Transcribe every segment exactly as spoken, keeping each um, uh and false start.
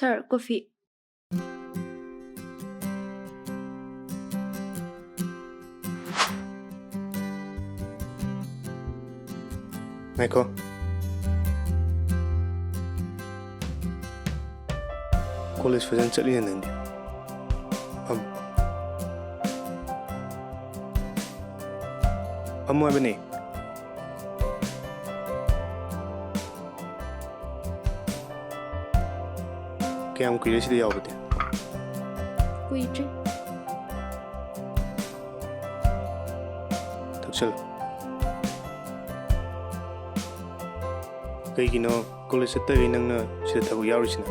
Sir, coffee. ꯉꯥꯏꯈꯣ꯫ College ꯐꯖꯅ ꯆꯠꯂꯤꯅ ꯅꯪꯗꯤ꯫ ꯐꯝ꯫ ꯐꯝꯃꯣ ꯍꯥꯏꯕꯅꯦ꯫ ꯀꯌꯥꯝ ꯀꯨꯏꯔꯦ ꯁꯤꯗ ꯌꯥꯎꯕꯗꯤ? ꯀꯨꯏꯗ꯭ꯔꯤ꯫ ꯊꯛꯆꯜꯂꯨ꯫ ꯀꯩꯒꯤꯅꯣ ꯀꯣꯂꯦꯖ ꯆꯠꯇꯕꯤ ꯅꯪꯅ ꯁꯤꯗ ꯊꯕꯛ ꯌꯥꯎꯔꯤꯁꯤꯅ?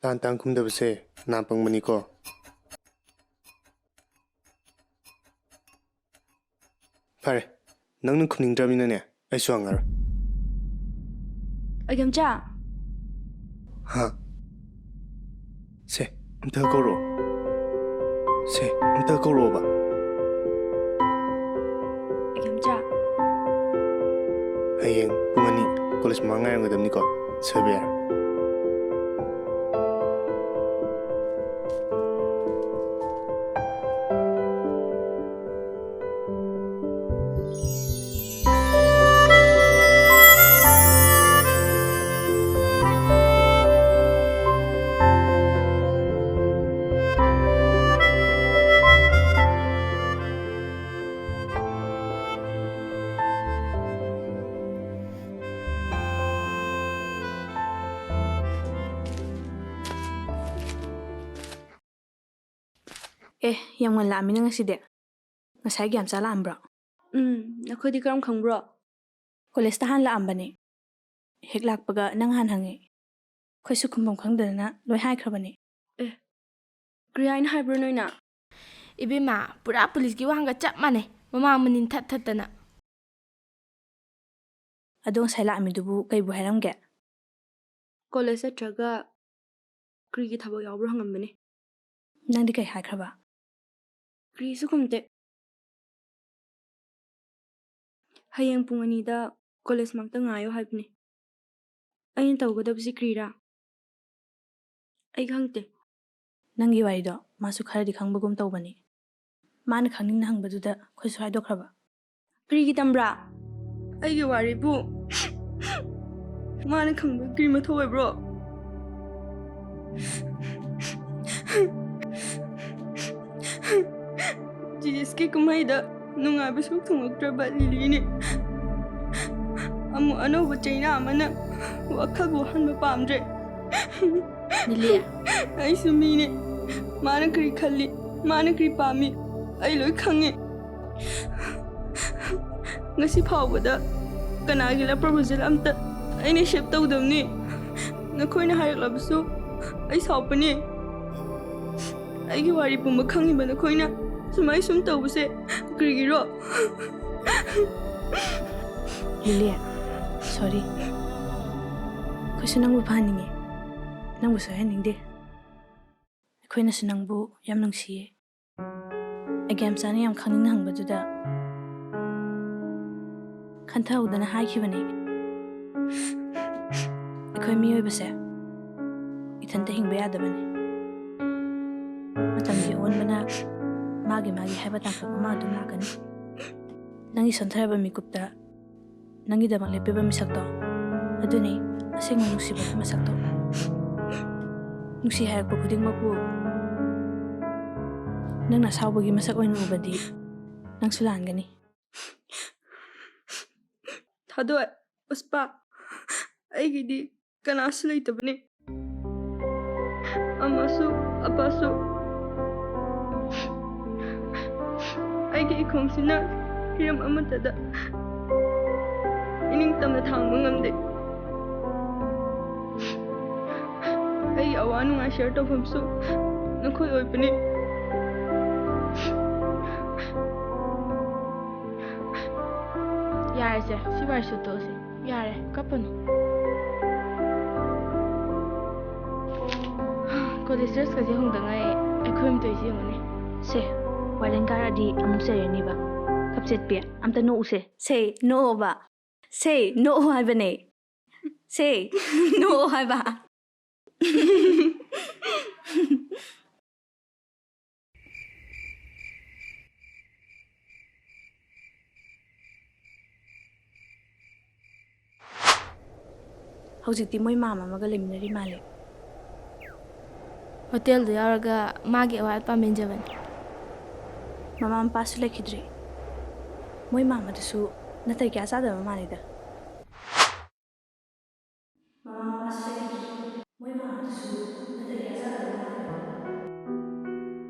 ꯇꯥꯟ ꯇꯥꯟ ꯈꯨꯝꯗꯕꯁꯦ ꯅꯥ ꯄꯪꯕꯅꯤꯀꯣ꯫ ꯐꯔꯦ, ꯅꯪꯅ ꯈꯨꯝꯅꯤꯡꯗ꯭ꯔꯕꯅꯤꯅꯅꯦ, ꯑꯩꯁꯨ ꯍꯪꯉꯔꯣꯏ꯫ ꯑꯣꯏꯒꯝꯆꯥ꯫ ꯍꯥ? ꯁꯦ, ꯑꯝꯇ ꯀꯧꯔꯛꯑꯣ꯫ ꯁꯦ, ꯑꯝꯇ ꯀꯧꯔꯛꯑꯣꯕ꯫ ꯑꯣꯏꯒꯝꯆꯥ꯫ ꯍꯌꯦꯡ ꯄꯨꯡ ꯑꯅꯤ ꯀꯣꯂꯦꯖ ꯃꯃꯥꯡ ꯉꯥꯏꯔꯝꯒꯗꯕꯅꯤꯀꯣ, ꯁꯣꯏꯕ ꯌꯥꯔꯣꯏ꯫ ꯑꯦ, ꯌꯥꯝ ꯉꯟ ꯂꯥꯛꯑꯝꯃꯤꯅ ꯉꯁꯤꯗꯤ꯫ ꯉꯁꯥꯏ ꯒ꯭ꯌꯥꯝꯆꯥ ꯂꯥꯛꯑꯝꯕ꯭ꯔꯣ? ꯎꯝ, ꯅꯈꯣꯏꯗꯤ ꯀꯔꯝ ꯈꯪꯕ꯭ꯔꯣ? ꯀꯣꯂꯦꯖꯇ ꯍꯥꯟꯅ ꯂꯥꯛꯑꯝꯕꯅꯦ꯫ ꯍꯦꯛ ꯂꯥꯛꯄꯒ ꯅꯪ ꯍꯥꯟꯅ ꯍꯪꯉꯦ꯫ ꯑꯩꯈꯣꯏꯁꯨ ꯈꯨꯝꯐꯝ ꯈꯪꯗꯗꯅ ꯂꯣꯏ ꯍꯥꯏꯈ꯭ꯔꯕꯅꯦ꯫ ꯑꯦ, ꯀꯔꯤ ꯍꯥꯏꯅ ꯍꯥꯏꯕ꯭ꯔꯣ ꯅꯣꯏꯅ? ꯏꯕꯦꯝꯃ, ꯄꯨꯔꯥ ꯄꯨꯂꯤꯁꯀꯤ ꯋꯥꯍꯪꯒ ꯆꯞ ꯃꯥꯟꯅꯩ, ꯃꯃꯥꯡ ꯃꯅꯤꯡ ꯊꯠ ꯊꯠꯇꯅ꯫ ꯑꯗꯣ ꯉꯁꯥꯏ ꯂꯥꯛꯑꯝꯃꯤꯗꯨꯕꯨ ꯀꯩꯕꯨ ꯍꯥꯏꯔꯝꯒꯦ? ꯀꯣꯂꯦꯖ ꯆꯠꯇ꯭ꯔꯒ ꯀꯔꯤꯒꯤ ꯊꯕꯛ ꯌꯥꯎꯕ꯭ꯔꯣ ꯍꯪꯉꯝꯕꯅꯦ꯫ ꯅꯪꯗꯤ ꯀꯩ ꯍꯥꯏꯈ꯭ꯔꯕ? ꯀꯔꯤꯁꯨ ꯈꯨꯝꯗꯦ꯫ ꯍꯌꯦꯡ ꯄꯨꯡ ꯑꯅꯤꯗ ꯀꯣꯂꯦꯖ ꯃꯛꯇ ꯉꯥꯏꯌꯣ ꯍꯥꯏꯕꯅꯤ꯫ ꯑꯩꯅ ꯇꯧꯒꯗꯕꯁꯤ ꯀꯔꯤꯔꯥ? ꯑꯩ ꯈꯪꯗꯦ꯫ ꯅꯪꯒꯤ ꯋꯥꯔꯤꯗꯣ ꯃꯥꯁꯨ ꯈꯔꯗꯤ ꯈꯪꯕꯒꯨꯝ ꯇꯧꯕꯅꯤ꯫ ꯃꯥꯅ ꯈꯪꯅꯤꯡꯅ ꯍꯪꯕꯗꯨꯗ ꯑꯩꯈꯣꯏꯁꯨ ꯍꯥꯏꯗꯣꯛꯈ꯭ꯔꯕ꯫ ꯀꯔꯤꯒꯤ ꯇꯝꯕ꯭ꯔꯥ? ꯑꯩꯒꯤ ꯋꯥꯔꯤꯕꯨ ꯃꯥꯅ ꯈꯪꯕ ꯀꯔꯤ ꯃꯊꯧ ꯑꯣꯏꯕ꯭ꯔꯣ? ꯖꯤꯖꯤꯁꯀꯤ ꯀꯨꯝꯍꯩꯗ ꯅꯨꯡꯉꯥꯏꯕ ꯁꯔꯨꯛ ꯊꯨꯡꯉꯛꯇ꯭ꯔꯕ ꯂꯤꯂꯤꯅꯤ꯫ ꯑꯃꯨꯛ ꯑꯅꯧꯕ ꯆꯩꯅꯥ ꯑꯃꯅ ꯋꯥꯈꯜꯕꯨ ꯋꯥꯍꯟꯕ ꯄꯥꯝꯗ꯭ꯔꯦ꯫ ꯂꯤꯂꯤ꯫ ꯑꯩꯁꯨ ꯃꯤꯅꯦ꯫ ꯃꯥꯅ ꯀꯔꯤ ꯈꯜꯂꯤ, ꯃꯥꯅ ꯀꯔꯤ ꯄꯥꯝꯃꯤ, ꯑꯩ ꯂꯣꯏ ꯈꯪꯉꯤ꯫ ꯉꯁꯤ ꯐꯥꯎꯕꯗ ꯀꯅꯥꯒꯤꯂ ꯄ꯭ꯔꯣꯄꯣꯖꯦꯜ ꯑꯝꯇ ꯑꯩꯅ ꯑꯦꯛꯁꯦꯞ ꯇꯧꯗꯕꯅꯤ꯫ ꯅꯈꯣꯏꯅ ꯍꯥꯏꯔꯛꯂꯕꯁꯨ ꯑꯩ ꯁꯥꯎꯄꯅꯤ꯫ ꯑꯩꯒꯤ ꯋꯥꯔꯤ ꯄꯨꯝꯕ ꯈꯪꯉꯤꯕ ꯅꯈꯣꯏꯅ ꯁꯨꯃꯥꯏ ꯁꯨꯝ ꯇꯧꯕꯁꯦ ꯀꯔꯤꯒꯤꯔꯣ? ꯂꯤꯂꯤ, ꯁꯣꯔꯤ꯫ ꯑꯩꯈꯣꯏꯁꯨ ꯅꯪꯕꯨ ꯐꯍꯟꯅꯤꯡꯉꯤ, ꯅꯪꯕꯨ ꯁꯣꯏꯍꯟꯅꯤꯡꯗꯦ꯫ ꯑꯩꯈꯣꯏꯅꯁꯨ ꯅꯪꯕꯨ ꯌꯥꯝ ꯅꯨꯡꯁꯤꯌꯦ꯫ ꯑꯦꯒꯦꯝꯆꯥꯅ ꯌꯥꯝ ꯈꯪꯅꯤꯡꯅ ꯍꯪꯕꯗꯨꯗ ꯈꯟꯊꯍꯧꯗꯅ ꯍꯥꯏꯈꯤꯕꯅꯤ꯫ ꯑꯩꯈꯣꯏ ꯃꯤꯑꯣꯏꯕꯁꯦ ꯏꯊꯟꯇ ꯍꯤꯡꯕ ꯌꯥꯗꯕꯅꯤ꯫ ꯃꯇꯝꯒꯤ ꯑꯑꯣꯟꯕꯅ ꯃꯥꯒꯤ ꯃꯥꯒꯤ ꯍꯥꯏꯕ ꯇꯥꯡꯀꯛ ꯑꯃ ꯑꯗꯨꯝ ꯂꯥꯛꯀꯅꯤ꯫ ꯅꯪꯒꯤ ꯁꯣꯟꯊꯔꯕ ꯃꯤꯀꯨꯞꯇ ꯅꯪꯒꯤꯗꯃꯛ ꯂꯦꯞꯄꯤꯕ ꯃꯤꯁꯛꯇꯣ, ꯑꯗꯨꯅꯤ ꯑꯁꯦꯡꯕ ꯅꯨꯡꯁꯤꯕꯒꯤ ꯃꯁꯛꯇꯣ꯫ ꯅꯨꯡꯁꯤ ꯍꯥꯏꯔꯛꯄ ꯈꯨꯗꯤꯡꯃꯛꯄꯨ ꯅꯪꯅ ꯑꯁꯥꯎꯕꯒꯤ ꯃꯁꯛ ꯑꯣꯏꯅ ꯎꯕꯗꯤ ꯅꯪꯁꯨ ꯂꯥꯟꯒꯅꯤ꯫ ꯊꯥꯗꯣꯏ, ꯄꯨꯁꯄꯥ, ꯑꯩꯒꯤꯗꯤ ꯀꯅꯥꯁꯨ ꯂꯩꯇꯕꯅꯤ꯫ ꯑꯃꯁꯨ ꯑꯄꯥꯁꯨ꯫ ꯑꯩꯒꯤ ꯏꯈꯣꯡꯁꯤꯅ ꯍꯤꯔꯝ ꯑꯃꯠꯇꯗ ꯏꯅꯤꯡꯇꯝꯅ ꯊꯥꯡꯕ ꯉꯝꯗꯦ꯫ ꯑꯩꯒꯤ ꯑꯋꯥ ꯅꯨꯡꯉꯥꯏ ꯁꯤꯌꯔ ꯇꯧꯐꯝꯁꯨ ꯅꯈꯣꯏ ꯑꯣꯏꯕꯅꯤ꯫ ꯌꯥꯔꯦꯁꯦ, ꯁꯤ ꯋꯥꯔꯤꯁꯨ ꯇꯣꯛꯑꯁꯤ꯫ ꯌꯥꯔꯦ, ꯀꯞꯄꯅꯨ꯫ ꯀꯣꯂꯦꯖ ꯗ꯭ꯔꯦꯁꯀꯁꯦ ꯍꯣꯡꯗ ꯉꯥꯏ, ꯑꯩꯈꯣꯏ ꯑꯝꯇ ꯌꯦꯡꯉꯨꯅꯦ꯫ ꯁꯦ, ꯋꯥꯔꯦꯟ ꯀꯥꯔꯛꯑꯗꯤ ꯑꯃꯨꯛ ꯆꯩꯔꯅꯤꯕ꯫ ꯈꯞꯆꯦꯠꯄꯤ, ꯑꯝꯇ ꯅꯣꯛꯎꯁꯦ꯫ ꯁꯦ, ꯅꯣꯛꯑꯣꯕ꯫ ꯁꯦ, ꯅꯣꯛꯑꯣ ꯍꯥꯏꯕꯅꯦ꯫ ꯁꯦ, ꯅꯣꯛꯑꯣ ꯍꯥꯏꯕ꯫ ꯍꯧꯖꯤꯛꯇꯤ ꯃꯣꯏ ꯃꯥꯝꯃ ꯑꯃꯒ ꯂꯩꯃꯤꯟꯅꯔꯤ ꯃꯥꯜꯂꯦ꯫ ꯍꯣꯇꯦꯜꯗ ꯌꯥꯎꯔꯒ ꯃꯥꯒꯤ ꯑꯋꯥꯠ ꯑꯄꯥ ꯃꯦꯟꯖꯕꯅꯤ꯫ ꯃꯃꯥ ꯃꯄꯥꯁꯨ ꯂꯩꯈꯤꯗ꯭ꯔꯦ꯫ ꯃꯣꯏ ꯃꯥꯝꯃꯗꯨꯁꯨ ꯅꯥꯇꯩ ꯀꯌꯥ ꯆꯥꯗꯕ ꯃꯥꯜꯂꯤꯗ꯫ ꯃꯃꯥ ꯃꯄꯥꯁꯨ ꯂꯩꯈꯤꯗ꯭ꯔꯦ꯫ ꯃꯣꯏ ꯃꯥꯝꯃꯗꯨꯁꯨ ꯅꯥꯇꯩ ꯀꯌꯥ ꯆꯥꯗꯕ ꯃꯥꯜꯂꯤꯗ꯫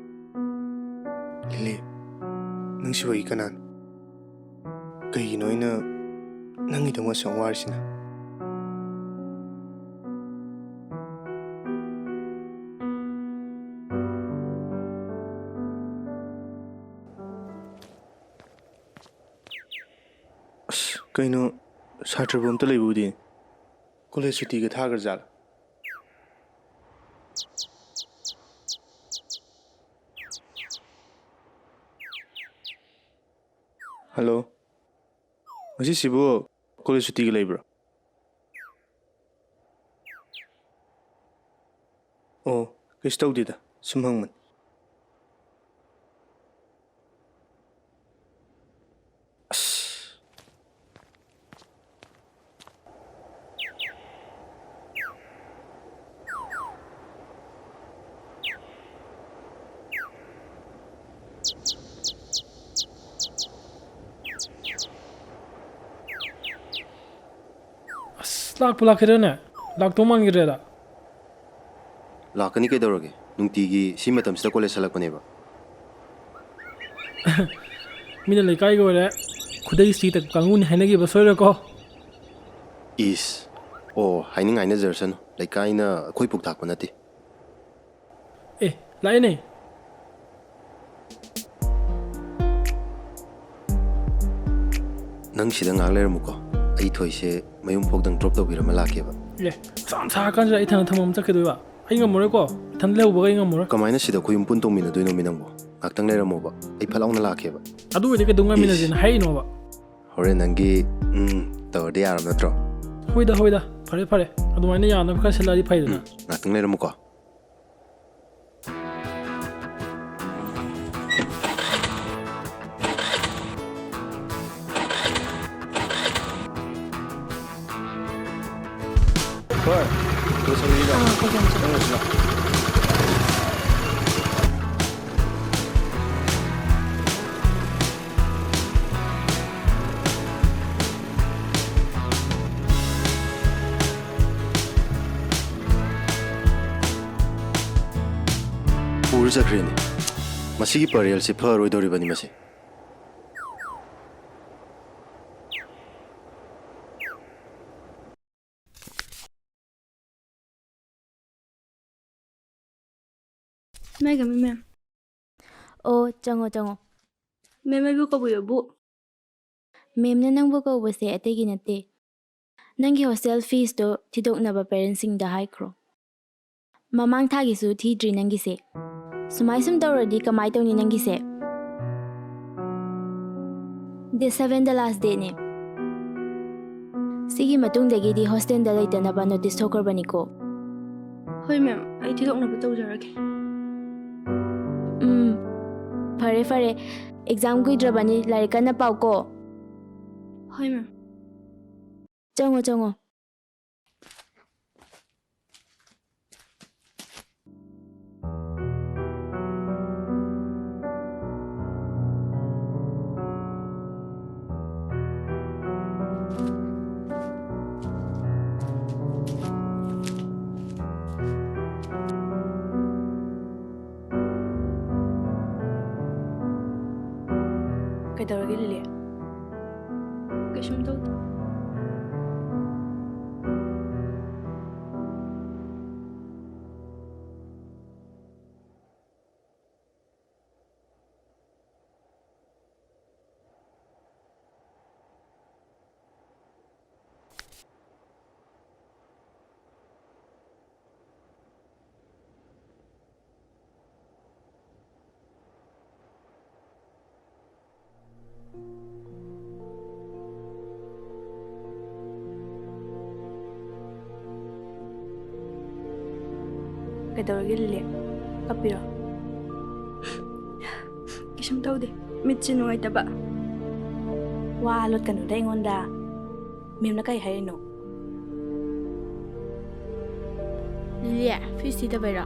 ꯂꯤꯂꯤ, ꯅꯪꯁꯤꯕꯨ ꯑꯩ ꯀꯅꯥꯅꯣ? ꯀꯩꯒꯤꯅꯣ ꯑꯩꯅ ꯅꯪꯒꯤꯗꯃꯛ ꯑꯁꯨꯛ ꯌꯥꯝ ꯋꯥꯔꯤꯁꯤꯅ? ꯑꯁ, ꯀꯩꯅꯣ, ꯁꯥꯇ꯭ꯔꯕꯨ ꯑꯝꯇ ꯂꯩꯕ ꯎꯗꯦ꯫ ꯀꯣꯂꯦꯖ ꯁꯨꯇꯤꯒ ꯊꯥꯈ꯭ꯔꯖꯥꯠꯂ? ꯍꯜꯂꯣ, ꯉꯁꯤꯁꯤꯕꯨ ꯀꯣꯂꯦꯖ ꯁꯨꯇꯤꯒ ꯂꯩꯕ꯭ꯔꯣ? ꯑꯣ, ꯀꯩꯁꯨ ꯇꯧꯗꯦꯗ, ꯁꯨꯝ ꯍꯪꯕꯅꯤ꯫ ꯑꯁ꯫ ꯑꯁ, ꯂꯥꯛꯄꯨ ꯂꯥꯛꯈꯤꯗ꯭ꯔꯦꯅꯦ? ꯂꯥꯛꯇꯧ ꯃꯥꯟꯈꯤꯗ꯭ꯔꯦꯗ꯫ ꯂꯥꯛꯀꯅꯤ ꯀꯩꯗꯧꯔꯒꯦ? ꯅꯨꯡꯇꯤꯒꯤ ꯁꯤ ꯃꯇꯝꯁꯤꯗ ꯀꯣꯂꯦꯖ ꯍꯜꯂꯛꯄꯅꯦꯕ꯫ ꯃꯤꯅ ꯂꯩꯀꯥꯏꯒꯤ ꯑꯣꯏꯔꯦ, ꯈꯨꯗꯩ ꯏꯁꯇ꯭ꯔꯤ ꯇꯛꯄ ꯀꯥꯡꯕꯨꯅꯤ ꯍꯥꯏꯅꯈꯤꯕ ꯁꯣꯏꯔꯣꯏꯀꯣ? ꯏꯁ꯫ ꯑꯣ, ꯍꯥꯏꯅꯤꯡ ꯍꯥꯏꯅꯖꯔꯁꯅꯨ꯫ ꯂꯩꯀꯥꯏꯅ ꯑꯩꯈꯣꯏ ꯄꯨꯛ ꯊꯥꯛꯄ ꯅꯠꯇꯦ꯫ ꯑꯦ, ꯂꯥꯛꯑꯦꯅꯦ꯫ ꯅꯪ ꯁꯤꯗ ꯉꯥꯏꯍꯥꯛ ꯂꯩꯔꯝꯃꯨꯀꯣ꯫ ꯑꯩ ꯊꯣꯏꯁꯦ ꯃꯌꯨꯝ ꯐꯥꯎꯗꯪ ꯗ꯭ꯔꯣꯞ ꯇꯧꯕꯤꯔꯝꯃ ꯂꯥꯛꯀꯦꯕ꯫ ꯑꯦ, ꯑꯁꯥꯝ ꯁꯥꯔꯀꯥꯟꯁꯤꯗ ꯑꯩ ꯊꯅ ꯊꯝꯃꯝ ꯆꯠꯀꯗꯣꯏꯕ? ꯑꯩ ꯉꯝꯃꯔꯣꯏꯀꯣ, ꯏꯊꯟ ꯂꯩꯍꯧꯕꯒ ꯑꯩ ꯉꯝꯃꯔꯣꯏ꯫ ꯀꯃꯥꯏꯅ ꯁꯤꯗ ꯈꯨꯌꯨꯝ ꯄꯨꯟ ꯇꯣꯡꯃꯤꯟꯅꯗꯣꯏꯅꯣ ꯃꯤ ꯅꯪꯕꯣ? ꯉꯥꯛꯇꯪ ꯂꯩꯔꯝꯃꯣꯕ, ꯑꯩ ꯐꯠ ꯂꯥꯎꯅ ꯂꯥꯛꯀꯦꯕ꯫ ꯑꯗꯨ ꯑꯣꯏꯔꯗꯤ ꯀꯩꯗꯧ ꯉꯝꯃꯤꯟꯅꯁꯦꯅ ꯏꯁ꯫ ꯍꯥꯏꯔꯤꯅꯣꯕ? ꯍꯣꯔꯦꯟ ꯅꯪꯒꯤ ꯎꯝ ꯇꯧꯔꯗꯤ ꯌꯥꯔꯕ ꯅꯠꯇ꯭ꯔꯣ? ꯍꯣꯏꯗ, ꯍꯣꯏꯗ, ꯐꯔꯦ, ꯐꯔꯦ, ꯑꯗꯨꯃꯥꯏꯅ ꯌꯥꯅꯕ ꯈꯔ ꯁꯤꯜꯂꯛꯑꯗꯤ ꯐꯩꯗꯅ꯫ ꯎꯝ, ꯉꯥꯛꯇꯪ ꯂꯩꯔꯝꯃꯨꯀꯣ꯫ ꯍꯣꯏ, ꯂꯣꯏꯁꯜꯂꯤꯗ꯫ ꯑꯥ, ꯐꯖꯅ ꯆꯠꯂꯦ꯫ ꯅꯪ ꯂꯣꯏꯁꯤꯜꯂꯣ꯫ ꯄꯨꯔ ꯆꯠꯈ꯭ꯔꯦꯅꯦ꯫ ꯃꯁꯤꯒꯤ ꯄꯔꯦꯜꯁꯦ ꯐꯔꯣꯏꯗꯧꯔꯤꯕꯅꯤ ꯃꯁꯤ꯫ ꯃꯦꯝ, ꯃꯦꯝ꯫ ꯑꯣ, ꯆꯪꯉꯣ, ꯆꯪꯉꯣ꯫ ꯃꯦꯝ, ꯑꯩꯕꯨ ꯀꯧꯕꯤꯔꯕꯨ? ꯃꯦꯝꯅ ꯅꯪꯕꯨ ꯀꯧꯕꯁꯦ ꯑꯇꯩꯒꯤ ꯅꯠꯇꯦ꯫ ꯅꯪꯒꯤ ꯍꯣꯁꯇꯦꯜ ꯐꯤꯁꯇꯣ ꯊꯤꯗꯣꯛꯅꯕ ꯄꯦꯔꯦꯟꯁꯁꯤꯡꯗ ꯍꯥꯏꯈ꯭ꯔꯣ꯫ ꯃꯃꯥꯡ ꯊꯥꯒꯤꯁꯨ ꯊꯤꯗ꯭ꯔꯤ ꯅꯪꯒꯤꯁꯦ꯫ ꯁꯨꯃꯥꯏ ꯁꯨꯝ ꯇꯧꯔꯗꯤ ꯀꯃꯥꯏ ꯇꯧꯅꯤ ꯅꯪꯒꯤꯁꯦ? Day seven ꯗ last date ꯅꯦ꯫ ꯁꯤꯒꯤ ꯃꯇꯨꯡꯗꯒꯤꯗꯤ ꯍꯣꯁꯇꯦꯜꯗ ꯂꯩꯇꯅꯕ ꯅꯣꯇꯤꯁ ꯊꯣꯛꯈ꯭ꯔꯕꯅꯤꯀꯣ꯫ ꯍꯣꯏ ꯃꯦꯝ, ꯑꯩ ꯊꯤꯗꯣꯛꯅꯕ ꯇꯧꯖꯔꯒꯦ꯫ ꯎꯝ, ꯐꯔꯦ ꯐꯔꯦ, ꯑꯦꯛꯖꯥꯝ ꯀꯨꯏꯗ꯭ꯔꯕꯅꯤ, ꯂꯥꯏꯔꯤꯛ ꯀꯟꯅ ꯄꯥꯎꯀꯣ꯫ ꯍꯣꯏ ꯃꯦꯝ꯫ ꯆꯪꯉꯣ, ꯆꯪꯉꯣ꯫ ꯀꯩꯗꯧꯔꯒꯦ, ꯂꯤꯂꯤ? ꯀꯩꯁꯨꯝ ꯇꯧꯗꯦ꯫ ꯀꯩꯗꯧꯔꯒꯦ ꯂꯤꯂꯤ? ꯀꯞꯄꯤꯔꯣ? ꯀꯩꯁꯨꯝ ꯇꯧꯗꯦ, ꯃꯤꯠꯁꯦ ꯅꯨꯡꯉꯥꯏꯇꯕ꯫ ꯋꯥ ꯂꯣꯠꯀꯅꯨꯗ ꯑꯩꯉꯣꯟꯗ꯫ ꯃꯦꯝꯅ ꯀꯩ ꯍꯥꯏꯔꯤꯅꯣ? ꯂꯤꯂꯤ, ꯐꯤꯁ ꯊꯤꯗꯕꯩꯔꯣ?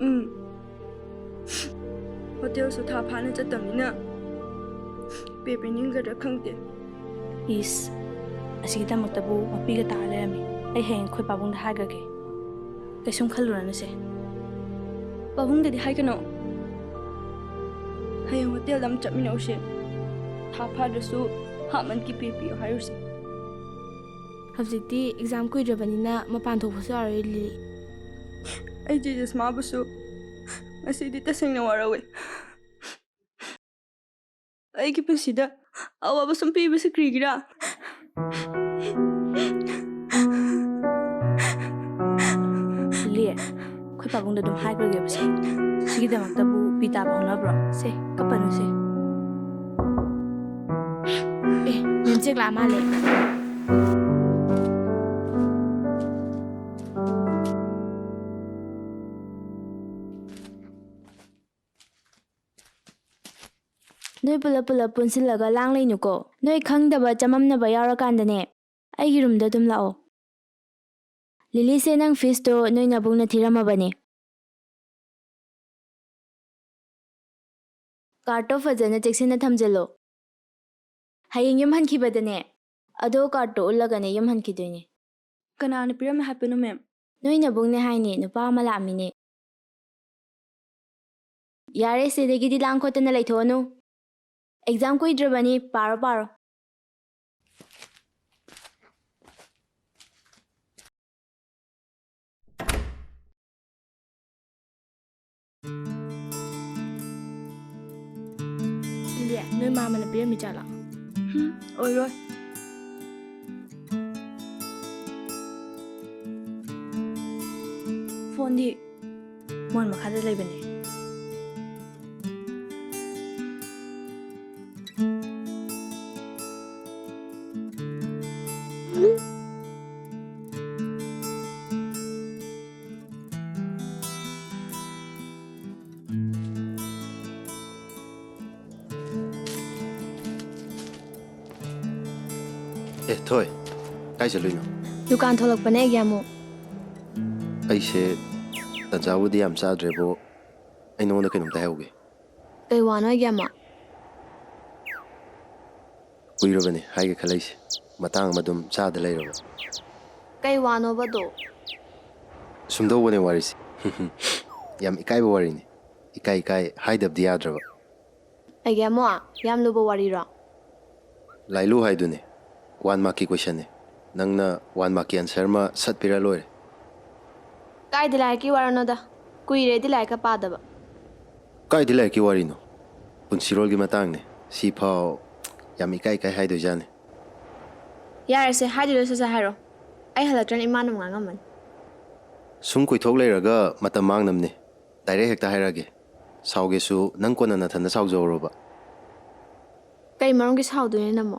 ꯎꯝ꯫ ꯍꯣꯇꯦꯜꯁꯨ ꯊꯥ ꯐꯥꯅ ꯆꯠꯇꯕꯅꯤꯅ ꯄꯦ ꯄꯤꯅꯤꯡꯒꯗ꯭ꯔꯥ ꯈꯪꯗꯦ꯫ ꯏꯁ, ꯑꯁꯤꯒꯤꯗꯃꯛꯇꯕꯨ ꯃꯄꯤꯒ ꯇꯥꯔ ꯂꯩꯔꯝꯃꯤ꯫ ꯑꯩ ꯍꯌꯦꯡ ꯑꯩꯈꯣꯏ ꯄꯥꯕꯨꯡꯗ ꯍꯥꯏꯈ꯭ꯔꯒꯦ꯫ ꯀꯩꯁꯨꯝ ꯈꯜꯂꯨꯔꯅꯨꯁꯦ꯫ ꯄꯥꯕꯨꯡꯗꯗꯤ ꯍꯥꯏꯒꯅꯣ꯫ ꯍꯌꯦꯡ ꯍꯣꯇꯦꯜꯗ ꯑꯃ ꯆꯠꯃꯤꯟꯅꯧꯁꯦ꯫ ꯊꯥ ꯐꯥꯗ꯭ꯔꯁꯨ ꯍꯥꯐ ꯃꯟꯠꯀꯤ ꯄꯦ ꯄꯤꯌꯣ ꯍꯥꯏꯔꯨꯁꯦ꯫ ꯍꯧꯖꯤꯛꯇꯤ ꯑꯦꯛꯖꯥꯝ ꯀꯨꯏꯗ꯭ꯔꯕꯅꯤꯅ ꯃꯄꯥꯟ ꯊꯣꯛꯄꯁꯨ ꯌꯥꯔꯣꯏ, ꯂꯤꯂꯤ꯫ ꯑꯩ ꯖꯦꯖꯁꯃꯥꯕꯨꯁꯨ ꯉꯁꯤꯗꯤ ꯇꯁꯦꯡꯅ ꯋꯥꯔꯧꯋꯦ꯫ ꯑꯩꯒꯤ ꯄꯨꯟꯁꯤꯗ ꯑꯋꯥꯕ ꯁꯨꯝ ꯄꯤꯕꯁꯤ ꯀꯔꯤꯒꯤꯔꯥ? ꯂꯤꯂꯤ, ꯑꯩꯈꯣꯏ ꯄꯥꯕꯨꯡꯗ ꯑꯗꯨꯝ ꯍꯥꯏꯈ꯭ꯔꯒꯦꯕꯁꯦ꯫ ꯁꯤꯒꯤꯗꯃꯛꯇꯕꯨ ꯄꯤ ꯇꯥꯕ ꯍꯧꯅꯕ꯭ꯔꯣ? ꯁꯦ, ꯀꯞꯄꯅꯨꯁꯦ꯫ ꯑꯦ, ꯃꯦꯝ ꯆꯦꯛ ꯂꯥꯛꯑ ꯃꯥꯜꯂꯦ꯫ ꯅꯣꯏ ꯄꯨꯂꯞ ꯄꯨꯂꯞ ꯄꯨꯟꯁꯤꯜꯂꯒ ꯂꯥꯡ ꯂꯩꯅꯨꯀꯣ꯫ ꯅꯣꯏ ꯈꯪꯗꯕ ꯆꯃꯝꯅꯕ ꯌꯥꯎꯔꯀꯥꯟꯗꯅꯦ, ꯑꯩꯒꯤ ꯔꯨꯝꯗ ꯑꯗꯨꯝ ꯂꯥꯛꯑꯣ꯫ ꯂꯤꯂꯤꯁꯦ, ꯅꯪ ꯐꯤꯁꯇꯣ ꯅꯣꯏ ꯅꯕꯨꯡꯅ ꯊꯤꯔꯝꯃꯕꯅꯦ꯫ ꯀꯥꯔꯠꯇꯣ ꯐꯖꯅ ꯆꯦꯛꯁꯤꯟꯅ ꯊꯝꯖꯤꯜꯂꯣ꯫ ꯍꯌꯦꯡ ꯌꯨꯝ ꯍꯟꯈꯤꯕꯗꯅꯦ, ꯑꯗꯣ ꯀꯥꯔꯠꯇꯣ ꯎꯠꯂꯒꯅꯦ ꯌꯨꯝ ꯍꯟꯈꯤꯗꯣꯏꯅꯦ꯫ ꯀꯅꯥꯅ ꯄꯤꯔꯝꯃꯦ ꯍꯥꯏꯕꯅꯣ, ꯃꯦꯝ? ꯅꯣꯏ ꯅꯕꯨꯡꯅꯦ ꯍꯥꯏꯅꯦ, ꯅꯨꯄꯥ ꯑꯃ ꯂꯥꯛꯑꯝꯃꯤꯅꯦ꯫ ꯌꯥꯔꯦ, ꯁꯤꯗꯒꯤꯗꯤ ꯂꯥꯡ ꯈꯣꯠꯇꯅ ꯂꯩꯊꯣꯛꯑꯅꯨ꯫ ꯑꯦꯛꯖꯥꯝ ꯀꯨꯏꯗ꯭ꯔꯕꯅꯤ, ꯄꯥꯔꯣ, ꯄꯥꯔꯣ꯫ ꯏꯂꯦ, ꯅꯣꯏ ꯃꯥꯃꯅ ꯄꯤꯔꯝꯃꯤ ꯖꯥꯠꯂꯣ? ꯍꯨꯝ, ꯑꯣꯏꯔꯣꯏ꯫ ꯐꯣꯟꯗꯤ? ꯃꯣꯟ ꯃꯈꯥꯗ ꯂꯩꯕꯅꯦ꯫ ꯊꯣꯏ, ꯀꯥꯏ ꯆꯠꯂꯨꯏꯅꯣ? ꯗꯨꯀꯥꯟ ꯊꯣꯛꯂꯛꯄꯅꯦ, ꯑꯩꯒꯤ ꯑꯃꯨꯛ꯫ ꯑꯩꯁꯦ ꯇꯟꯖꯥꯕꯨꯗꯤ ꯌꯥꯝ ꯆꯥꯗ꯭ꯔꯦꯕꯣ꯫ ꯑꯩ ꯅꯉꯣꯟꯗ ꯀꯩꯅꯣꯝꯇ ꯍꯥꯏꯍꯧꯒꯦ꯫ ꯀꯩ ꯋꯥꯅꯣ, ꯑꯩꯒꯤ ꯑꯃ? ꯀꯨꯏꯔꯕꯅꯦ ꯍꯥꯏꯒꯦ ꯈꯜꯂꯛꯏꯁꯦ꯫ ꯃꯇꯥꯡ ꯑꯃ ꯑꯗꯨꯝ ꯆꯥꯗ ꯂꯩꯔꯕ꯫ ꯀꯩ ꯋꯥꯅꯣꯕꯗꯣ? ꯁꯨꯝꯗꯧꯕꯅꯦ ꯋꯥꯔꯤꯁꯦ꯫ ꯌꯥꯝ ꯏꯀꯥꯏꯕ ꯋꯥꯔꯤꯅꯤ꯫ ꯏꯀꯥꯏ ꯏꯀꯥꯏ ꯍꯥꯏꯗꯕꯗꯤ ꯌꯥꯗ꯭ꯔꯕ꯫ ꯑꯩꯒꯤ ꯑꯃꯣ, ꯌꯥꯝ ꯂꯨꯕ ꯋꯥꯔꯤꯔꯣ? ꯂꯥꯏꯂꯨ ꯍꯥꯏꯗꯨꯅꯦ, ꯋꯥꯟ ꯃꯥꯔꯛꯀꯤ ꯀꯣꯏꯁꯟꯅꯦ꯫ ꯅꯪꯅ ꯋꯥꯟ ꯃꯥꯔꯛꯀꯤ ꯑꯟꯁꯔ ꯑꯃ ꯁꯠ ꯄꯤꯔ ꯂꯣꯏꯔꯦ꯫ ꯀꯥꯏꯗ ꯂꯥꯏꯔꯤꯛꯀꯤ ꯋꯥꯔꯤꯅꯣꯗ, ꯀꯨꯏꯔꯦꯗꯤ ꯂꯥꯏꯔꯤꯛꯀ ꯄꯥꯗꯕ꯫ ꯀꯥꯏꯗ ꯂꯥꯏꯔꯤꯛꯀꯤ ꯋꯥꯔꯤꯅꯣ? ꯄꯨꯟꯁꯤꯔꯣꯜꯒꯤ ꯃꯇꯥꯡꯅꯦ꯫ ꯁꯤꯐꯥꯎ ꯌꯥꯝ ꯏꯀꯥꯏ ꯏꯀꯥꯏ ꯍꯥꯏꯗꯣꯏꯖꯥꯠꯅꯤ꯫ ꯌꯥꯔꯦꯁꯦ, ꯍꯥꯏꯗꯣꯏꯗꯣ ꯁꯠ ꯁꯠ ꯍꯥꯏꯔꯣ꯫ ꯑꯩ ꯍꯜꯂꯛꯇ꯭ꯔꯅ ꯏꯃꯥꯅ ꯑꯃꯨꯛ ꯉꯥꯡꯉꯝꯃꯅꯤ꯫ ꯁꯨꯝ ꯀꯣꯏꯊꯣꯛ ꯂꯩꯔꯒ ꯃꯇꯝ ꯃꯥꯡꯅꯕꯅꯦ꯫ ꯗꯥꯏꯔꯦꯛ ꯍꯦꯛꯇ ꯍꯥꯏꯔꯛꯑꯒꯦ꯫ ꯁꯥꯎꯒꯦꯁꯨ ꯅꯪ ꯀꯣꯟꯅ ꯅꯊꯟꯗ ꯁꯥꯎꯖꯍꯧꯔꯣꯕ꯫ ꯀꯩ ꯃꯔꯝꯒꯤ ꯁꯥꯎꯗꯣꯏꯅꯣ ꯅꯃꯣ?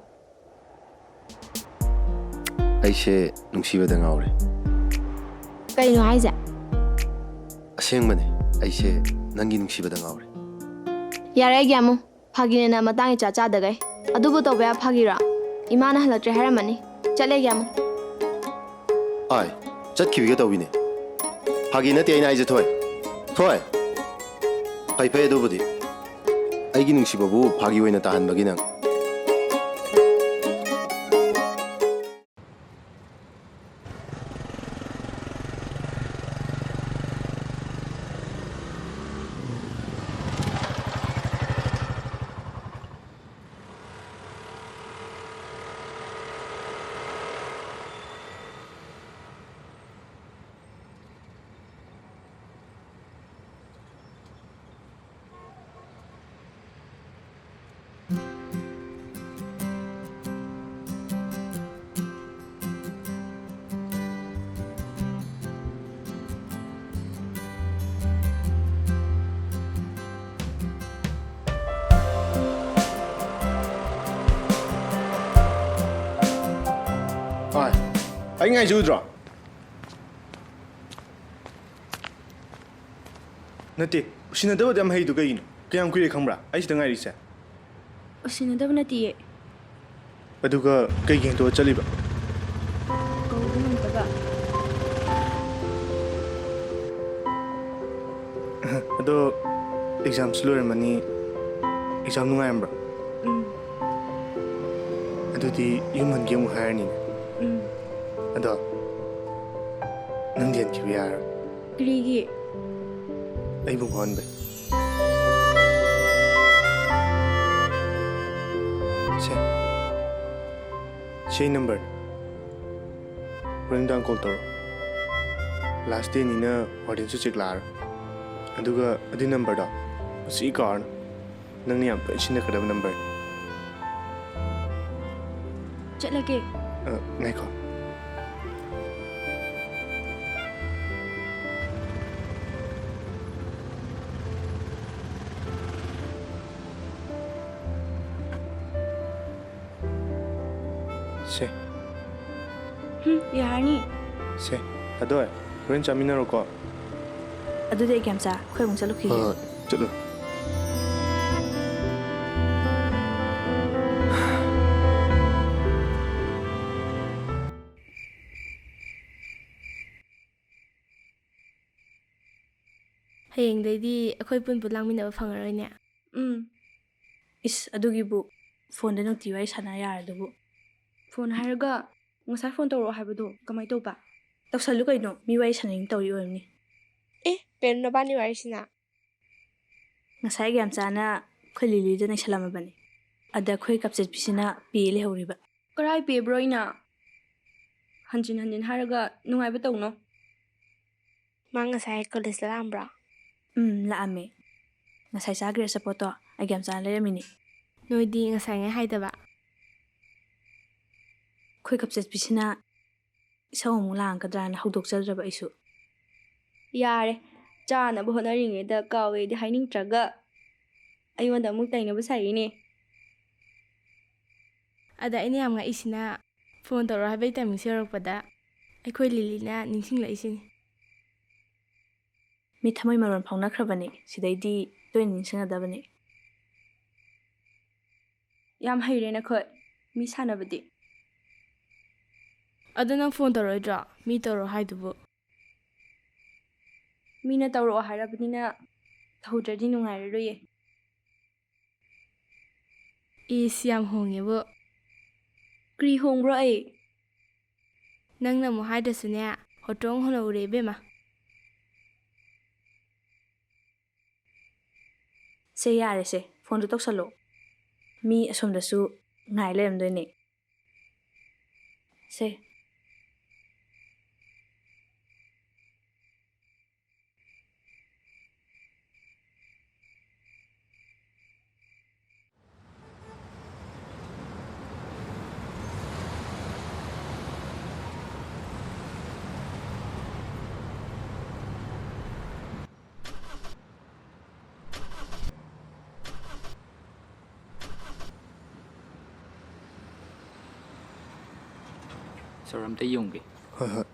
ꯑꯩꯁꯦ ꯅꯨꯡꯁꯤꯕꯗ ꯉꯥꯎꯔꯦ꯫ ꯀꯩꯅꯣ ꯍꯥꯏꯁꯦ? ꯑꯁꯦꯡꯕꯅꯦ, ꯑꯩꯁꯦ ꯅꯪꯒꯤ ꯅꯨꯡꯁꯤꯕꯗ ꯉꯥꯎꯔꯦ꯫ ꯌꯥꯔꯦ, ꯑꯩꯒꯤ ꯑꯃꯨ꯫ ꯐꯥꯒꯤꯅꯦꯅ ꯃꯇꯥꯡ ꯏꯆꯥ ꯆꯥꯗꯒꯩ꯫ ꯑꯗꯨꯕꯨ ꯇꯧꯕ ꯌꯥ ꯐꯥꯒꯤꯔꯣ? ꯏꯃꯥꯅ ꯍꯜꯂꯛꯇ꯭ꯔꯦ ꯍꯥꯏꯔꯝꯃꯅꯤ꯫ ꯆꯠꯂꯦ, ꯑꯩꯒꯤ ꯑꯃꯨ꯫ ꯑꯥꯏ, ꯆꯠꯈꯤꯕꯤꯒꯦ ꯇꯧꯕꯤꯅꯦ꯫ ꯐꯥꯒꯤ ꯅꯠꯇꯦ ꯑꯩꯅ ꯍꯥꯏꯁꯦ, ꯊꯣꯏ꯫ ꯊꯣꯏ! ꯐꯩ ꯐꯩ ꯑꯗꯨꯕꯨꯗꯤ꯫ ꯑꯩꯒꯤ ꯅꯨꯡꯁꯤꯕꯕꯨ ꯐꯥꯒꯤ ꯑꯣꯏꯅ ꯇꯥꯍꯟꯕꯒꯤ ꯅꯪ꯫ ꯍꯣꯏ, ꯑꯩ ꯉꯥꯏꯖꯧꯗ꯭ꯔꯣ? ꯅꯠꯇꯦ, ꯎꯁꯤꯟꯅꯗꯕꯗ ꯌꯥꯝ ꯍꯩꯗꯨ ꯀꯩꯒꯤꯅꯣ? ꯀꯌꯥꯝ ꯀꯨꯏꯔꯦ ꯈꯪꯕ꯭ꯔꯥ ꯑꯩ ꯁꯤꯗ ꯉꯥꯏꯔꯤꯁꯦ? ꯎꯁꯤꯟꯅꯗꯕ ꯅꯠꯇꯤꯌꯦ꯫ ꯑꯗꯨꯒ ꯀꯩꯒꯤ ꯍꯦꯟꯗꯣꯛꯑ ꯆꯠꯂꯤꯕ? ꯀꯧꯕ ꯉꯝꯗꯕ꯫ ꯑꯗꯣ examꯁꯨ ꯂꯣꯏꯔꯝꯃꯅꯤ, exam ꯅꯨꯡꯉꯥꯏꯔꯝꯕ꯭ꯔꯣ? ꯎꯝ꯫ ꯑꯗꯨꯗꯤ ꯌꯨꯝ ꯍꯟꯒꯦ ꯑꯃꯨꯛ ꯍꯥꯏꯔꯅꯤꯅꯦ꯫ ꯎꯝ꯫ ꯑꯗꯣ ꯅꯪꯗꯤ ꯍꯟꯈꯤꯕ ꯌꯥꯔꯣꯏ꯫ ꯀꯔꯤꯒꯤ? ꯑꯩꯕꯨ ꯉꯥꯎꯍꯟꯕꯩ꯫ ꯁꯦ, ꯁꯤ number꯫ ꯍꯣꯔꯦꯟ ꯅꯨꯡꯗꯥꯡ call ꯇꯧꯔꯣ꯫ Last dayꯅꯤꯅ wardenꯁꯨ ꯆꯦꯛ ꯂꯥꯛꯑꯔꯣꯏ꯫ ꯑꯗꯨꯒ ꯑꯗꯨꯏ numberꯗꯣ ꯃꯁꯤ ꯀꯥꯎꯔꯅꯨ꯫ ꯅꯪꯅ ꯌꯥꯝ ꯇꯣꯏꯅ ꯁꯤꯖꯤꯟꯅꯒꯗꯕ number꯫ ꯆꯠꯂꯒꯦ꯫ ꯑ, ꯉꯥꯏꯈꯣ꯫ ꯁꯦ꯫ ꯍꯨꯝ, ꯌꯥꯔꯅꯤ꯫ ꯁꯦ, ꯊꯥꯗꯣꯏ, ꯍꯣꯔꯦꯟ ꯆꯥꯃꯤꯟꯅꯔꯣꯀꯣ꯫ ꯑꯗꯨꯗꯤ ꯑꯩ ꯀꯌꯥꯝ ꯆꯥ? ꯑꯩꯈꯣꯏ ꯑꯃꯨꯛ ꯆꯠꯂꯨꯈꯤꯒꯦ꯫ ꯍꯣꯏ, ꯍꯣꯏ, ꯆꯠꯂꯨ꯫ ꯍꯌꯦꯡꯗꯩꯗꯤ ꯑꯩꯈꯣꯏ ꯄꯨꯟ ꯄꯨꯟ ꯂꯥꯡꯃꯤꯟꯅꯕ ꯐꯪꯉꯔꯣꯏꯅꯦ꯫ ꯎꯝ꯫ ꯏꯁ, ꯑꯗꯨꯒꯤꯕꯨ phoneꯗ ꯅꯨꯡꯇꯤ ꯋꯥꯔꯤ ꯁꯥꯟꯅ ꯌꯥꯔꯗꯨꯕꯨ꯫ Phone ꯍꯥꯏꯔꯒ, ꯉꯁꯥꯏ phone ꯇꯧꯔꯛꯑꯣ ꯍꯥꯏꯕꯗꯣ ꯀꯃꯥꯏ ꯇꯧꯕ? ꯇꯧꯁꯜꯂꯨ ꯀꯩꯅꯣ, ꯃꯤ ꯋꯥꯔꯤ ꯁꯥꯟꯅꯅꯤꯡ ꯇꯧꯔꯤ ꯑꯣꯏꯔꯝꯅꯤ꯫ ꯑꯦ, ꯄꯦꯔꯨ ꯅꯕꯥꯅꯤ ꯋꯥꯔꯤꯁꯤꯅ? ꯉꯁꯥꯏ ꯌꯥꯝꯆꯥꯅ ꯑꯩꯈꯣꯏ ꯂꯤꯂꯤꯗ ꯅꯩꯁꯜꯂꯝꯃꯕꯅꯤ꯫ ꯑꯗ ꯑꯩꯈꯣꯏ ꯀꯞꯆꯦꯠꯄꯤꯁꯤꯅ ꯄꯦ ꯂꯩꯍꯧꯔꯤꯕ꯫ ꯀꯔꯥꯏ ꯄꯦꯕ꯭ꯔꯣ ꯑꯩꯅ? ꯍꯟꯖꯤꯟ ꯍꯟꯖꯤꯟ ꯍꯥꯏꯔꯒ ꯅꯨꯡꯉꯥꯏꯕ ꯇꯧꯅꯣ꯫ ꯃꯥ ꯉꯁꯥꯏ college ꯂꯥꯛꯑꯝꯕ꯭ꯔꯣ? ꯎꯝ, ꯂꯥꯛꯑꯝꯃꯦ꯫ ꯉꯁꯥꯏ ꯆꯥꯈ꯭ꯔꯦ ꯑꯆꯥꯄꯣꯠꯇꯣ, ꯑꯩꯒꯤ ꯌꯥꯝꯆꯥꯅ ꯂꯩꯔꯝꯃꯤꯅꯦ꯫ ꯅꯣꯏꯗꯤ ꯉꯁꯥꯏꯉꯩ ꯍꯥꯏꯗꯕ? ꯑꯩꯈꯣꯏ ꯀꯞꯆꯦꯠꯄꯤꯁꯤꯅ ꯏꯁꯧ ꯑꯃꯨꯛ ꯂꯥꯡꯒꯗ꯭ꯔꯥꯅ ꯍꯧꯗꯣꯛꯆꯗ꯭ꯔꯕ ꯑꯩꯁꯨ꯫ ꯌꯥꯔꯦ, ꯆꯥꯅꯕ ꯍꯣꯠꯅꯔꯤꯉꯩꯗ ꯀꯥꯎꯋꯦꯗꯤ ꯍꯥꯏꯅꯤꯡꯗ꯭ꯔꯒ ꯑꯩꯉꯣꯟꯗ ꯑꯃꯨꯛ ꯇꯥꯏꯅꯕ ꯁꯥꯔꯤꯅꯦ꯫ ꯑꯗ ꯑꯩꯅ ꯌꯥꯝ ꯉꯛꯏꯁꯤꯅ, phone ꯇꯧꯔꯣ ꯍꯥꯏꯕꯒꯤ timingꯁꯦ ꯌꯧꯔꯛꯄꯗ ꯑꯩꯈꯣꯏ ꯂꯤꯂꯤꯅ ꯅꯤꯡꯁꯤꯡꯂꯛꯏꯁꯤꯅꯤ꯫ ꯃꯤ ꯊꯃꯣꯏ ꯃꯔꯣꯟ ꯐꯥꯎꯅꯈ꯭ꯔꯕꯅꯤ, ꯁꯤꯗꯩꯗꯤ ꯇꯣꯏꯅ ꯅꯤꯡꯁꯤꯡꯅꯗꯕꯅꯤ꯫ ꯌꯥꯝ ꯍꯩꯔꯦ ꯅꯈꯣꯏ꯫ ꯃꯤ ꯁꯥꯟꯅꯕꯗꯤ꯫ ꯑꯗꯣ ꯅꯪ ꯐꯣꯟ ꯇꯧꯔꯛꯑꯣꯏꯗ꯭ꯔꯣ? ꯃꯤ ꯇꯧꯔꯣ ꯍꯥꯏꯗꯨꯕꯨ꯫ ꯃꯤꯅ ꯇꯧꯔꯛꯑꯣ ꯍꯥꯏꯔꯕꯅꯤꯅ ꯇꯧꯗ꯭ꯔꯗꯤ ꯅꯨꯡꯉꯥꯏꯔꯔꯣꯏꯌꯦ꯫ ꯏꯁ, ꯌꯥꯝ ꯍꯣꯡꯉꯦꯕꯨ꯫ ꯀ꯭ꯔꯤ ꯍꯣꯡꯕ꯭ꯔꯣ ꯑꯩ? ꯅꯪꯅ ꯑꯃꯨꯛ ꯍꯥꯏꯗ꯭ꯔꯁꯨꯅꯦ, ꯍꯣꯇ꯭ꯔꯣꯡ ꯍꯣꯟꯅ ꯎꯔꯦ ꯏꯕꯦꯝꯃ꯫ ꯁꯦ, ꯌꯥꯔꯦꯁꯦ, ꯐꯣꯟꯗꯣ ꯇꯧꯁꯜꯂꯣ꯫ ꯃꯤ ꯑꯁꯣꯝꯗꯁꯨ ꯉꯥꯏ ꯂꯩꯔꯝꯗꯣꯏꯅꯦ꯫ ꯁꯦ꯫ ꯁꯥꯔ, ꯑꯝꯇ ꯌꯦꯡꯉꯨꯒꯦ꯫ ꯍꯣꯏ, ꯍꯣꯏ꯫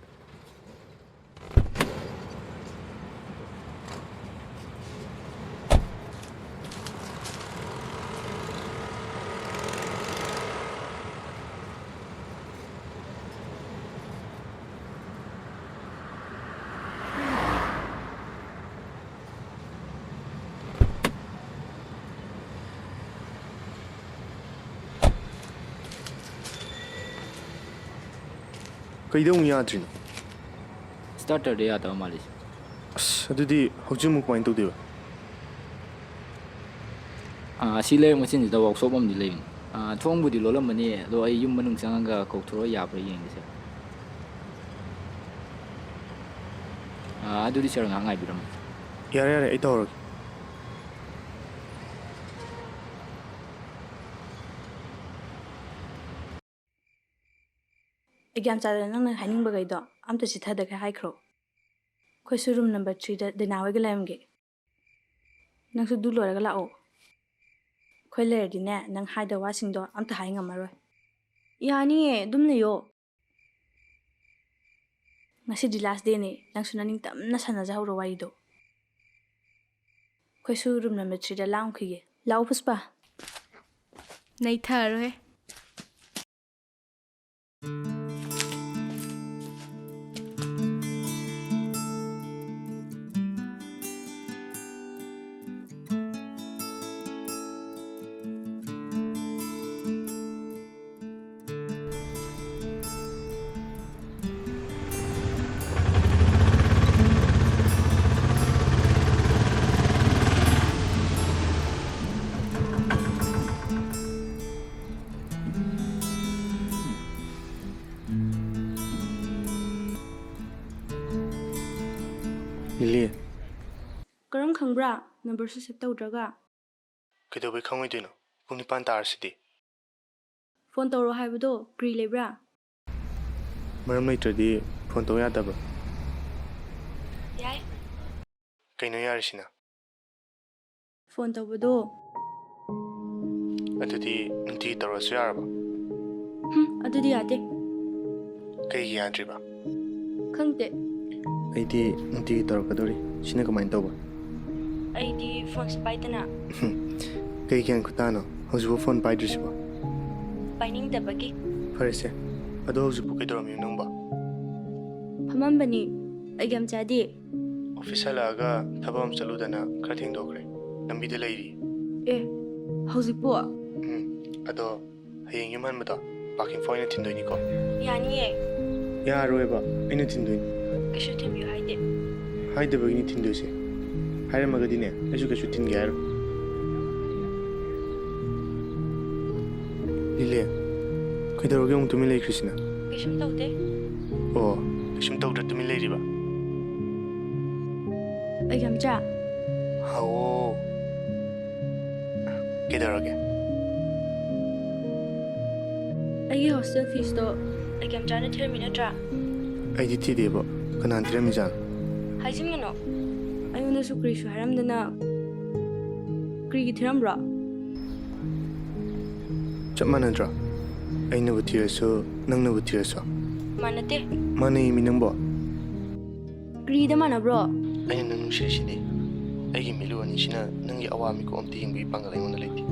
ꯀꯩꯗꯧ ꯑꯃꯨꯛ ꯌꯥꯗ꯭ꯔꯤꯅꯣ? ꯁ꯭ꯇꯥꯔꯇꯔꯗ ꯌꯥꯗꯕ ꯃꯥꯜꯂꯤ, ꯁꯥꯔ꯫ ꯑꯁ, ꯑꯗꯨꯗꯤ ꯍꯧꯖꯤꯛ ꯑꯃꯨꯛ ꯀꯃꯥꯏꯅ ꯇꯧꯗꯣꯏꯕ? ꯑꯥ, ꯑꯁꯤ ꯂꯩꯔꯛ ꯃꯆꯤꯟꯁꯤꯗ ꯋꯥꯛꯁꯣꯞ ꯑꯃꯗꯤ ꯂꯩꯕꯅꯤ꯫ ꯑꯥ, ꯊꯣꯡꯕꯨꯗꯤ ꯂꯣꯜꯂꯝꯃꯅꯤ, ꯑꯗꯣ ꯑꯩ ꯌꯨꯝ ꯃꯅꯨꯡ ꯆꯪꯉꯒ ꯀꯧꯊꯣꯔꯛꯑ ꯌꯥꯕ꯭ꯔꯥ ꯌꯦꯡꯒꯦ, ꯁꯥꯔ꯫ ꯑꯥ, ꯑꯗꯨꯗꯤ ꯁꯥꯔ ꯉꯥꯏꯍꯥꯛ ꯉꯥꯏꯕꯤꯔꯝꯃꯣ꯫ ꯌꯥꯔꯦ, ꯌꯥꯔꯦ, ꯑꯩ ꯇꯧꯔꯒꯦ꯫ ꯑꯦ, ꯒ꯭ꯌꯥꯟ ꯆꯥꯗ, ꯅꯪꯅ ꯍꯥꯏꯅꯤꯡꯕꯈꯩꯗꯣ ꯑꯝꯇ ꯆꯤꯊꯗꯈꯩ ꯍꯥꯏꯈ꯭ꯔꯣ꯫ ꯑꯩꯈꯣꯏꯁꯨ ꯔꯨꯝ ꯅꯝꯕꯔ ꯊ꯭ꯔꯤꯗ ꯗꯥꯏꯅꯥ ꯍꯣꯏꯒ ꯂꯩꯔꯝꯒꯦ꯫ ꯅꯪꯁꯨ ꯑꯗꯨ ꯂꯣꯏꯔꯒ ꯂꯥꯛꯑꯣ꯫ ꯑꯩꯈꯣꯏ ꯂꯩꯔꯗꯤꯅꯦ, ꯅꯪ ꯍꯥꯏꯗꯕ ꯋꯥꯁꯤꯡꯗꯣ ꯑꯝꯇ ꯍꯥꯏ ꯉꯝꯃꯔꯣꯏ꯫ ꯌꯥꯅꯤꯌꯦ, ꯑꯗꯨꯝ ꯂꯩꯌꯣ꯫ ꯉꯁꯤꯗꯤ ꯂꯥꯁ ꯗꯦꯅꯦ, ꯅꯪꯁꯨ ꯅꯅꯤꯡꯇꯝꯅ ꯁꯥꯟꯅꯖꯍꯧꯔꯣ ꯋꯥꯔꯤꯗꯣ꯫ ꯑꯩꯈꯣꯏꯁꯨ ꯔꯨꯝ ꯅꯝꯕꯔ ꯊ꯭ꯔꯤꯗ ꯂꯥꯡꯉꯨꯈꯤꯒꯦ꯫ ꯂꯥꯛꯑꯣ ꯄꯨꯁꯄꯥ꯫ ꯅꯩꯊꯔꯣꯍꯦ꯫ ꯂꯤꯂꯤ꯫ ꯀꯔꯝ ꯈꯪꯕ꯭ꯔꯥ? ꯅꯝꯕꯔꯁꯨ ꯁꯦꯚ ꯇꯧꯗ꯭ꯔꯒ꯫ ꯀꯩꯗꯧꯕꯩ ꯈꯪꯉꯣꯏꯗꯣꯏꯅꯣ? ꯄꯨꯡ ꯅꯤꯄꯥꯟ ꯇꯥꯔꯁꯤꯗꯤ꯫ ꯐꯣꯟ ꯇꯧꯔꯣ ꯍꯥꯏꯕꯗꯣ ꯀꯔꯤ ꯂꯩꯕ꯭ꯔꯥ? ꯃꯔꯝ ꯂꯩꯇ꯭ꯔꯗꯤ ꯐꯣꯟ ꯇꯧ ꯌꯥꯗꯕ꯭ꯔꯥ? ꯌꯥꯏ꯫ ꯀꯩꯅꯣ ꯌꯥꯔꯤꯁꯤꯅ? ꯐꯣꯟ ꯇꯧꯕꯗꯣ꯫ ꯑꯗꯨꯗꯤ ꯅꯨꯡꯇꯤꯒꯤ ꯇꯧꯔꯁꯨ ꯌꯥꯔꯕ? ꯍꯨꯝ, ꯑꯗꯨꯗꯤ ꯌꯥꯗꯦ꯫ ꯀꯩꯒꯤ ꯌꯥꯗ꯭ꯔꯤꯕ? ꯈꯪꯗꯦ꯫ ꯑꯩꯗꯤ ꯅꯨꯡꯇꯤꯒꯤ ꯇꯧꯔꯛꯀꯗꯧꯔꯤ꯫ ꯁꯤꯅ ꯀꯃꯥꯏꯅ ꯇꯧꯕ? ꯑꯩꯗꯤ ꯐꯣꯟꯁꯨ ꯄꯥꯏꯗꯅ꯫ ꯀꯩ ꯒ꯭ꯌꯥꯟ ꯈꯨꯇꯥꯅꯣ? ꯍꯧꯖꯤꯛꯐꯥꯎ ꯐꯣꯟ ꯄꯥꯏꯗ꯭ꯔꯤꯁꯤꯕꯣ? ꯄꯥꯏꯅꯤꯡꯗꯕꯒꯤ꯫ ꯐꯔꯦꯁꯦ, ꯑꯗꯣ ꯍꯧꯖꯤꯛꯄꯨ ꯀꯩꯗꯧꯔꯝꯃꯤꯅꯣ ꯅꯪꯕꯣ? ꯐꯝꯃꯝꯕꯅꯤ꯫ ꯑꯩꯒꯤ ꯑꯝꯆꯥꯗꯤ? ꯑꯣꯐꯤꯁ ꯍꯜꯂꯛꯑꯒ ꯊꯕꯛ ꯑꯃ ꯆꯠꯂꯨꯗꯅ ꯈꯔ ꯊꯦꯡꯗꯣꯛꯈ꯭ꯔꯦ꯫ ꯂꯝꯕꯤꯗ ꯂꯩꯔꯤ꯫ ꯑꯦ, ꯍꯧꯖꯤꯛꯄꯨ? ꯎꯝ, ꯑꯗꯣ ꯍꯌꯦꯡ ꯌꯨꯝ ꯍꯟꯕꯗꯣ ꯄꯥꯔꯀꯤꯡ ꯐꯥꯎ ꯑꯩꯅ ꯊꯤꯟꯗꯣꯏꯅꯤꯀꯣ꯫ ꯌꯥꯅꯤꯌꯦ꯫ ꯌꯥꯔꯣꯏꯕ, ꯑꯩꯅ ꯊꯤꯟꯗꯣꯏꯅꯤ꯫ ꯀꯩꯁꯨ ꯊꯤꯟꯕꯤꯌꯨ ꯍꯥꯏꯗꯦ꯫ ꯍꯥꯏꯗꯕꯒꯤꯅꯤ ꯊꯤꯟꯗꯣꯏꯁꯦ꯫ ꯍꯥꯏꯔꯝꯃꯒꯗꯤꯅꯦ, ꯑꯩꯁꯨ ꯀꯩꯁꯨ ꯊꯤꯟꯒꯦ ꯍꯥꯏꯔꯣꯏ꯫ ꯂꯤꯂꯤ, ꯀꯩꯗꯧꯔꯒꯦ ꯑꯃꯨꯛ ꯇꯨꯃꯤꯟ ꯂꯩꯈ꯭ꯔꯤꯁꯤꯅ? ꯀꯩꯁꯨꯝ ꯇꯧꯗꯦ꯫ ꯑꯣ, ꯀꯩꯁꯨꯝ ꯇꯧꯗ꯭ꯔ ꯇꯨꯃꯤꯟ ꯂꯩꯔꯤꯕ? ꯑꯩꯒꯤ ꯑꯝꯆꯥ꯫ ꯍꯥꯎꯑꯣ꯫ ꯀꯩꯗꯧꯔꯒꯦ? ꯑꯩꯒꯤ ꯍꯣꯁꯇꯦꯜ ꯐꯤꯁꯇꯣ ꯑꯩꯒꯤ ꯑꯝꯆꯥꯅ ꯊꯤꯔꯝꯃꯤ ꯅꯠꯇ꯭ꯔꯥ? ꯑꯩꯗꯤ ꯊꯤꯗꯦꯕꯣ꯫ ꯀꯅꯥꯅ ꯊꯤꯔꯝꯃꯤꯖꯥꯠꯅꯣ? ꯍꯥꯏꯖꯤꯟꯒꯅꯣ꯫ ꯑꯩꯉꯣꯟꯗꯁꯨ ꯀꯔꯤꯁꯨ ꯍꯥꯏꯔꯝꯗꯅ ꯀꯔꯤꯒꯤ ꯊꯤꯔꯝꯕ꯭ꯔꯣ? ꯆꯞ ꯃꯥꯟꯅꯗ꯭ꯔꯣ? ꯑꯩꯅꯕꯨ ꯊꯤꯔꯁꯨ, ꯅꯪꯅꯕꯨ ꯊꯤꯔꯁꯨ꯫ ꯃꯥꯟꯅꯗꯦ꯫ ꯃꯥꯟꯅꯩꯃꯤ ꯅꯪꯕꯣ꯫ ꯀꯔꯤꯗ ꯃꯥꯟꯅꯕ꯭ꯔꯣ? ꯑꯩꯅ ꯅꯪ ꯅꯨꯡꯁꯤꯔꯤꯁꯤꯗꯤ꯫ ꯑꯩꯒꯤ ꯃꯤꯠꯂꯨ ꯑꯅꯤꯁꯤꯅ ꯅꯪꯒꯤ ꯑꯋꯥ ꯃꯤꯀꯨꯞ ꯑꯝꯇ ꯌꯦꯡꯕꯒꯤ ꯄꯥꯡꯒꯜ ꯑꯩꯉꯣꯟꯗ ꯂꯩꯇꯦ꯫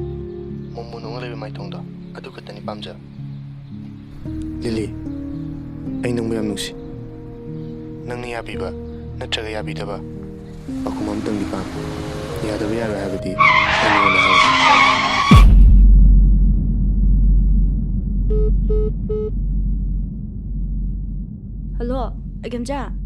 ꯃꯣꯃꯣꯟ ꯅꯣꯛꯅ ꯂꯩꯕ ꯃꯥꯏꯊꯣꯡꯗꯣ, ꯑꯗꯨ ꯈꯛꯇꯅꯤ ꯄꯥꯝꯖꯕ꯫ ꯂꯤꯂꯤ, ꯑꯩ ꯅꯪꯕꯨ ꯌꯥꯝ ꯅꯨꯡꯁꯤ꯫ ꯅꯪꯅ ꯌꯥꯕꯤꯕ ꯅꯠꯇ꯭ꯔꯒ ꯌꯥꯕꯤꯗꯕ ꯄꯥꯎꯈꯨꯝ ꯑꯃꯇꯪꯗꯤ ꯄꯥꯝꯃꯤ꯫ ꯌꯥꯗꯕ ꯌꯥꯔꯣꯏ ꯍꯥꯏꯕꯗꯤ ꯑꯩ ꯅꯉꯣꯟꯗ ꯍꯥꯏꯔꯣꯏ꯫ ꯍꯜꯂꯣ, ꯑꯩꯒꯤ ꯑꯝꯆꯥ꯫